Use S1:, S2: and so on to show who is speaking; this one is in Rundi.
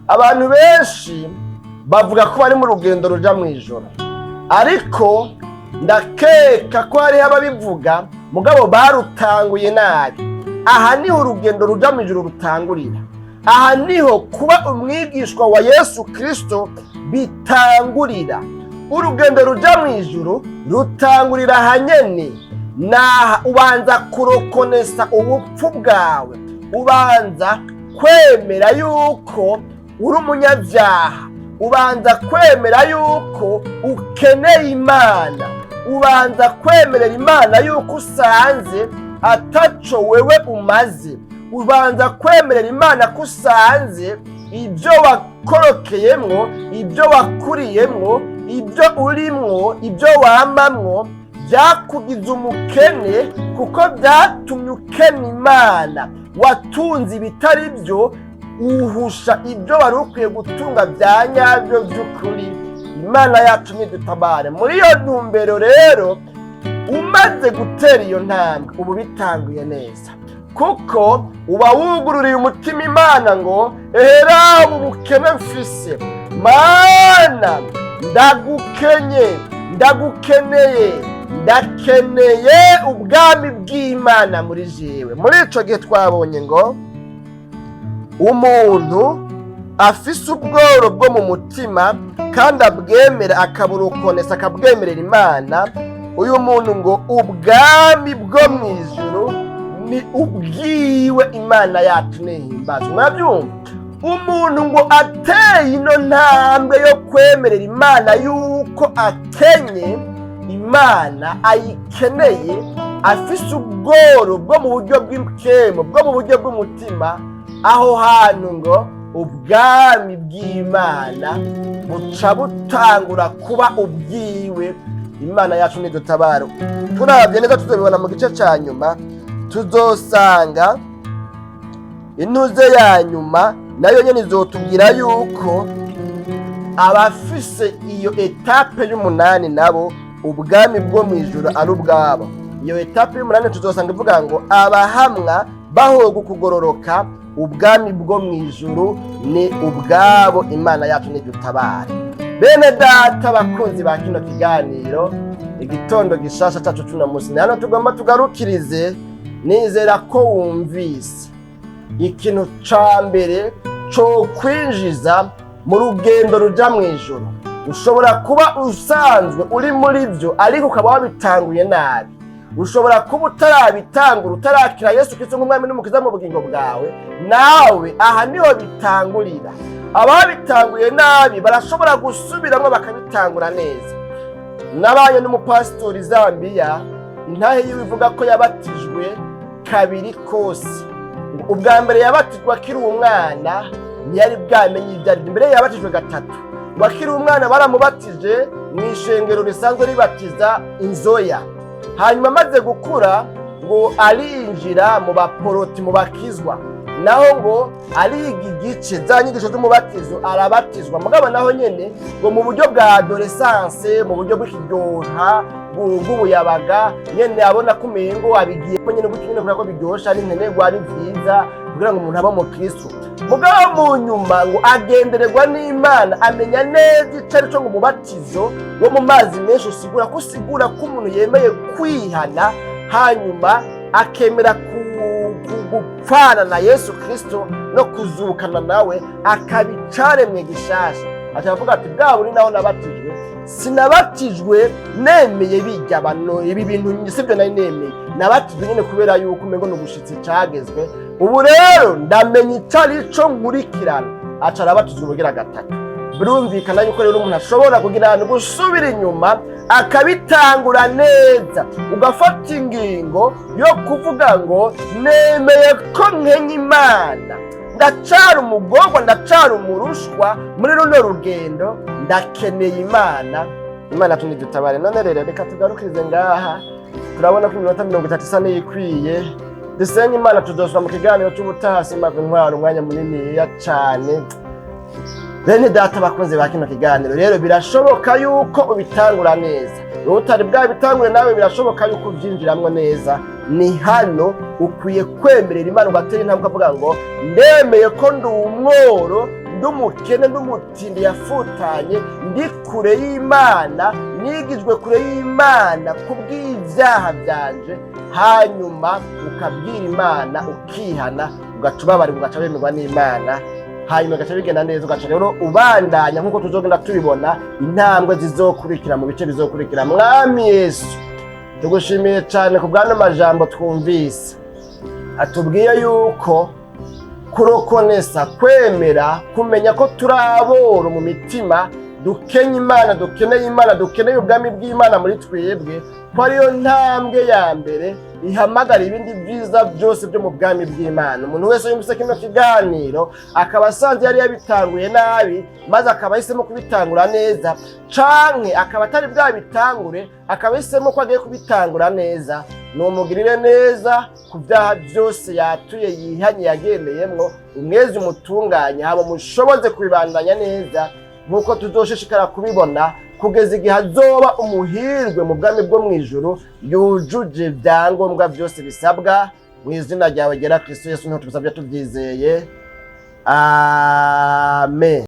S1: Abantu benshi bavuga ko bari mu rugendo ruja mu ijoro, ariko ndakeka ko hariho ababivuga mugabo barutanguye nabi. Aha niho urugendo ruja mu ijoro rutangurira. Aha niho kuba umwigishwa wa Yesu Kirisito bitangurira. Urugendo ruja mu ijuru rutangurira ahanyene. Naha ubanza kurokonesa ubupfu bwawe, ubanza kwemera yuko uri umunyabyaha, ubanza kwemera yuko ukeneye Imana, ubanza kwemerera Imana yuko usanze ataco wewe umaze, ubanza kwemerera Imana ko usanze ibyo wakorokeyemwo, ibyo wakuriyemwo, ibyo urimwo, ibyo wamamwo byakugize umukene, kuko byatumye ukena Imana. Watunze ibitari byo, uhusha ibyo wari ukwiye gutunga bya nyabyo by'ukuri. Imana yacu nidutabare. Muri iyo ntumbero rero, umaze gutera iyo ntambwe, ubu bitanguye neza, kuko uba wugururiye umutima Imana ngo: "Ehera ubu bukene mfise, Mana, ndagukenye, ndagukeneye, ndakeneye ubwami bw'Imana muri jewe." Muri ico gihe twabonye ngo umuntu afise ubworo bwo mu mutima kandi abwemera, akaburukonesa, akabwemerera Imana, uyu muntu ngo ubwami bwo mu ijuru ni ubwiwe. Imana yacu nihimbazwe. Murabyumva, umuntu ngo ateye ino ntambwe yo kwemerera Imana yuko akenye Imana, ayikeneye, afise ubworo bwo mu buryo bw'ikemo, bwo mu buryo bw'umutima, aho hantu ngo ubwami bw'Imana buca butangura kuba ubwiwe. Imana yacu nidutabaro. Turabye neza, tuzobibona mu gice ca nyuma, tuzosanga intuze ya nyuma nayo nyene izotubwira yuko abafise iyo étape y'umunani nabo ubwami bwo mu ijuru ari ubwabo. Iyo étape y'umunani tuzosanga ivuga ngo abahamwa bahoga ukugororoka, ubwami bwo mu ijuru ni ubwabo. Imana yacu nidutabare. Bene data, bakunzi ba kino kiganiro Igitondo Gishasha cacu cuno musi, ni hano tugomba tugarukirize. Nizera ko wumvise ikintu ca mbere co kwinjiza mu rugendo ruja mu ijuru. Ushobora kuba usanzwe uri muri byo, ariko ukaba wabitanguye nabi. Ushobora kuba utarabitangura, utarakira Yesu Kristo nk'umwami n'umukiza mu bugingo bwawe. Nawe aha niho bitangurira. Ababitanguye nabi barashobora gusubiramwo bakabitangura neza. Nabanye n'umupasitori Zambiya, intahe yiwe ivuga ko yabatijwe kabiri kose. Ubwa mbere yabatijwe akiri umwana, ntiyari bwamenye ibyo ari byo. Mbere yabatijwe gatatu. Akiri umwana baramubatije mu ishengero risanzwe ribatiza inzoya. Hanyuma amaze gukura ngo arinjira mu baporoti, mu bakizwa, naho ngo ariga igice za nyigisho z'umubatizo, arabatizwa. Mugabo naho nyene ngo mu buryo bwa adolescence, mu buryo bw'ikiryoha bw'ubuyabaga nyene, abona ko umengo abigiyemo nyene gutyo nyene kubera ko biryosha, ari nkenerwa, ari vyiza kugira ngo umuntu abe umukristo. Mugabo mu nyuma ngo agendererwa n'Imana, amenya neza ico ari co ngo umubatizo wo mu mazi menshi usigura ko umuntu yemeye kwihana, hanyuma akemera gupfana na Yesu Kristo no kuzukana nawe, akaba icaremwe gishasha. Aca avuga ati: "Bwa buri naho nabatijwe, sinabatijwe nemeye bijya bano, ibi bintu sibyo nari nemeye. Nabatijwe nyine kubera yuko umengo ni ugushitsi cagezwe. Ubu rero ndamenya ico ari co nkurikirana." Aca arabatizwa ubugira gatatu. Birumvikana yuko rero umuntu ashobora kugira ahantu gusubira inyuma akabitangura neza, ugafata ingingo yo kuvuga ngo: "Nemeye ko nkenya Imana, ndacara umugorwa, ndacara umurushwa muri runo rugendo, ndakeneye Imana." Imana tunidutabare. None rero reka tugarukirize ngaha. Turabona ko iminota 30 isa n'iyikwiye. Dusenga Imana, tuzosura mu kiganiro cy'ubutaha. Simava intwaro umwanya muniniya cane. Bene data, bakunze ba kino kiganiro, rero birashoboka yuko ubitangura neza. Wowe utari bwabitangure, nawe birashoboka yuko ubyinjiramwo neza. Ni hano ukwiye kwemerera Imana, ugatera intambwe ukavuga ngo: "Ndemeye ko ndi umworo Ndi umukene, ndi umutindi yafutanye, ndi kure y'Imana, nigijwe kure y'Imana kubw'ibyaha byanje. Hanyuma ukabwira Imana, ukihana, ugaca ubabarirwa, ugaca wemerwa n'Imana, hanyuma ugaca bigenda neza, ugaca rero ubandanya nk'uko tuzogenda tubibona intambwe zizokurikira mu bice bizokurikira. Mwami Yesu, tugushimiye cyane ku bw'ano majambo twumvise atubwiye yuko kurokonesa, kwemera, kumenya ko turi aboro mu mitima, dukenye Imana, dukeneye Imana, dukeneye ubwami bw'Imana muri twebwe, ko ariyo ntambwe ya mbere ihamagara ibindi byiza byose byo mu bwami bw'Imana. Umuntu wese yumvise kino kiganiro akaba asanze yari yabitanguye nabi, maze akaba ahisemo kubitangura neza, canke akaba atari bwabitangure, akaba ahisemo ko agiye kubitangura neza, numugirire neza ku byaha byose yatuye, yihanye, yagendeyemwo, umwezi umutunganye, haba mushoboze kubibandanya neza nk'uko tuzoshishikara kubibona, kugeza igihe azoba umuhirwe mu bwami bwo mu ijuru, yujuje ibyangombwa byose bisabwa. Mu izina ryawe ryera Kristo Yesu niho tubisabye tubyizeye, amen.